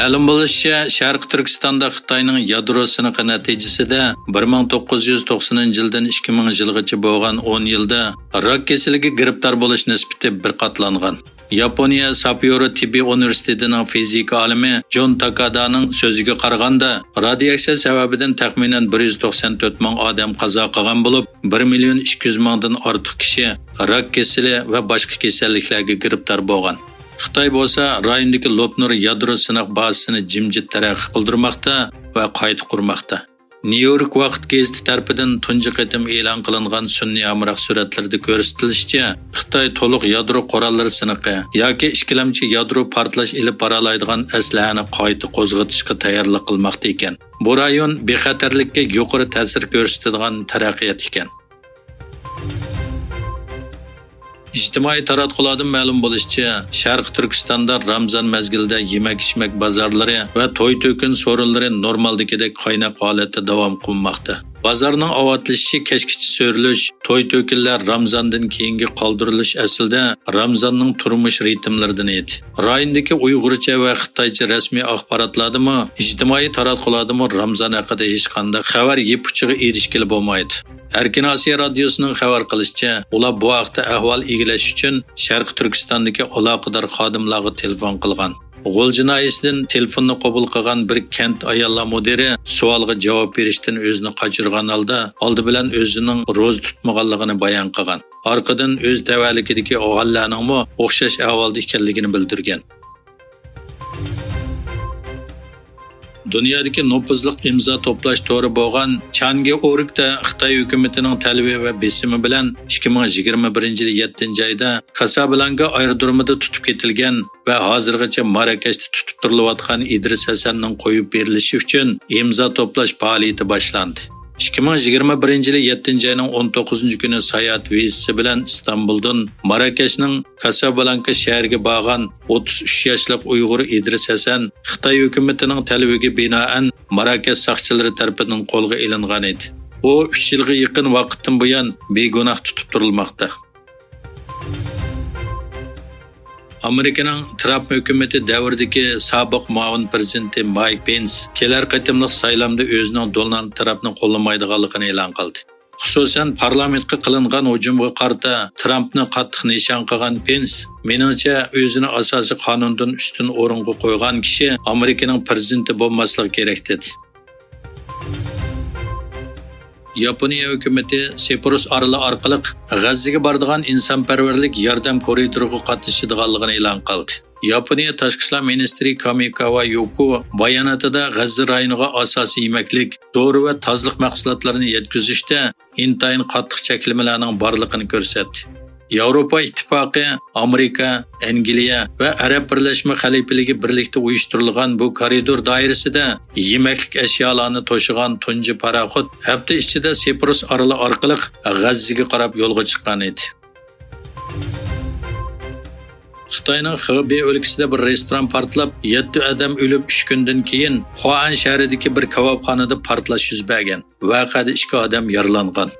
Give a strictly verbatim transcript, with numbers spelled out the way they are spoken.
مەلۇم بولۇشىچە، شەرقىي تۈركىستاندا خىتاينىڭ يادرو سىنىقى نەتىجىسىدە بىر مىڭ توققۇز يۈز توقسىنىنچى يىلدىن ئىككى مىڭىنچى يىلغىچە بولغان ئون يىلدا راك كېسىلىگە گىرىپتار بولۇش نىسبىتى بىر قاتلانغان. ياپونىيە ساپيورو تېببىي ئۇنىۋېرسىتېتىنىڭ فىزىكا ئالىمى جون تاكادانىڭ سۆزىگە قارىغاندا، رادىياتسىيە سەۋەبىدىن تەخمىنەن بىر يۈز توقسان تۆت مىڭ ئادەم قازا قىلغان بولۇپ، بىر مىليون ئىككى يۈز مىڭدىن ئارتۇق كىشى راك كېسىلى ۋە باشقا كېسەللىكلەرگە گىرىپتار بولغان. خىتاي بولسا رايوندىكى لوپنۇر يادرو سىناق بازىسىنى جىمجىت تەرەققىي قىلدۇرماقتا ۋە قايتا قۇرماقتا. نيۇ يورك ۋاقىت گېزىتى تەرىپىدىن تۇنجى قېتىم ئېلان قىلىنغان سۈنئىي ھەمراھ سۈرەتلىرىدە كۆرسىتىلىشىچە، خىتاي تولۇق يادرو قوراللىرى سىنىقى ياكى ئىككىلەمچى يادرو پارتلاش ئېلىپ بارالايدىغان ئەسلىھەنى قايتا قوزغىتىشقا تەييارلىق قىلماقتا ئىكەن. بۇ رايون بىخەتەرلىككە يۇقىرى تەسىر كۆرسىتىدىغان تەرەققىيات ئىكەن. ئىجتىمائىي تاراتقۇلاردىن مەلۇم بولۇشىچە، شەرقىي تۈركىستاندا رامزان مەزگىلىدە يېمەك-ئىچمەك بازارلىرى ۋە توي-تۆكۈن سورۇنلىرى نورمالدىكىدەك قايناق ھالەتتە داۋام قىلماقتا. بازارنىڭ ئاۋاتلىشىشى، كەچكىچە سۆرىلىش، توي-تۆكۈنلەر رامزاندىن كېيىنگە قالدۇرۇلۇش ئەسلىدە رامزاننىڭ تۇرمۇش رىتىملىرىدىن ئىدى. رايوندىكى ئۇيغۇرچە ۋە خىتايچە رەسمىي ئاخباراتلاردىمۇ، ئىجتىمائىي تاراتقۇلاردىمۇ رامزان ھەققىدە ھېچقانداق خەۋەر يىپ-ئۇچىغا ئېرىشكىلى بولمايدۇ. ئەركىن ئاسىيا رادىيوسىنىڭ خەۋەر قىلىشىچە، ئۇلار بۇ ھەقتە ئەھۋال ئىگىلەش ئۈچۈن شەرقىي تۈركىستاندىكى ئالاقىدار خادىملارغا تېلېفون قىلغان. غۇلجا ناھىيەسىدىن تېلېفوننى قوبۇل قىلغان بىر كەنت ئاياللار مۇدىرى سوئالغا جاۋاب بېرىشتىن ئۆزىنى قاچۇرغان ھالدا، ئالدى بىلەن ئۆزىنىڭ روزا تۇتمىغانلىقىنى بايان قىلغان. ئارقىدىن ئۆز تەۋەلىكىدىكى ئاھالىلەرنىڭمۇ ئوخشاش ئەھۋالدا ئىكەنلىكىنى بىلدۈرگەن. دۇنيادىكى نوپۇزلۇق ئىمزا توپلاش تورى بولغان چانگې ئورگ دا خىتاي ھۆكۈمىتىنىڭ تەلىپى ۋە بېسىمى بىلەن ئىككى مىڭ يىگىرمە بىرىنچى يىلى يەتتىنچى ئايدا كاسابلانكا ئايرودرومىدا تۇتۇپ كېتىلگەن ۋە ھازىرغىچە ماراكەشتە تۇتۇپ تۇرۇلۇۋاتقان ئىدرىس ھەسەننىڭ قويۇپ بېرىلىشى ئۈچۈن ئىمزا توپلاش پائالىيىتى باشلاندى. ئىككى مىڭ يىگىرمە بىرىنچى يىلى يەتتىنچى ئاينىڭ ئون توققۇزىنچى كۈنى ساياھەت ۋىزىسى بىلەن ئىستانبۇلدىن ماراكەشنىڭ كاسابلانكا شەھىرىگە بارغان ئوتتۇز ئۈچ ياشلىق ئۇيغۇر ئىدرىس ھەسەن خىتاي ھۆكۈمىتىنىڭ تەلىپىگە بىنائەن ماراكەش ساقچىلىرى تەرىپىدىن قولغا ئېلىنغان ئىدى. ئۇ ئۈچ يىلغا يېقىن ۋاقىتتىن بۇيان بىگۇناھ تۇتۇپ تۇرۇلماقتا. ئامېرىكىنىڭ ترامپ ھۆكۈمىتى دەۋرىدىكى سابىق مۇئاۋىن پىرېزىدېنتى مايك پېنس كېلەر قېتىملىق سايلامدا ئۆزىنىڭ دونالد ترامپنى قوللىمايدىغانلىقىنى ئېلان قىلدى. خۇسۇسەن، پارلامېنتقا قىلىنغان ھۇجۇمغا قارىتا ترامپنى قاتتىق نىشان قىلغان پېنس، مېنىڭچە، ئۆزىنى ئاساسىي قانۇندىن ئۈستۈن ئورۇنغا قويغان كىشى ئامېرىكىنىڭ پىرېزىدېنتى بولماسلىقى كېرەك، دېدى. ياپونىيە ھۆكۈمىتى سېپۇرۇس ئارىلى ئارقىلىق غەززىگە بارىدىغان ئىنسانپەرۋەرلىك ياردەم كورىدورىغا قاتنىشىدىغانلىقىنى ئېلان قىلدى. ياپونىيە تاشقى ئىشلار مىنىستىرى كامىكاوا يوكو باياناتىدا غەززە رايونىغا ئاساسىي يېمەكلىك، دورا ۋە تازىلىق مەھسۇلاتلىرىنى يەتكۈزۈشتە ئىنتايىن قاتتىق چەكلىمىلەرنىڭ بارلىقىنى كۆرسەتتى. ياۋروپا ئىتتىپاقى، ئامېرىكا، ئەنگلىيە ۋە ئەرەب بىرلەشمە خەلىپىلىكى بىرلىكتە ئۇيۇشتۇرۇلغان بۇ كارىدور دائىرىسىدە يېمەكلىك ئەشيالارنى توشۇغان تۇنجى پاراخوت ھەپتە ئىچىدە سېپۇرۇس ئارىلى ئارقىلىق غەززىگە قاراپ يولغا چىققان ئىدى. خىتاينىڭ خېبېي ئۆلكىسىدە بىر رېستوران پارتلاپ، يەتتە ئادەم ئۆلۈپ، ئۈچ كۈندىن كېيىن خۇئەن شەھىرىدىكى بىر كاۋاپخانىدا پارتلاش يۈز بەرگەن. ۋەقەدە ئىككى ئادەم يارىلانغان.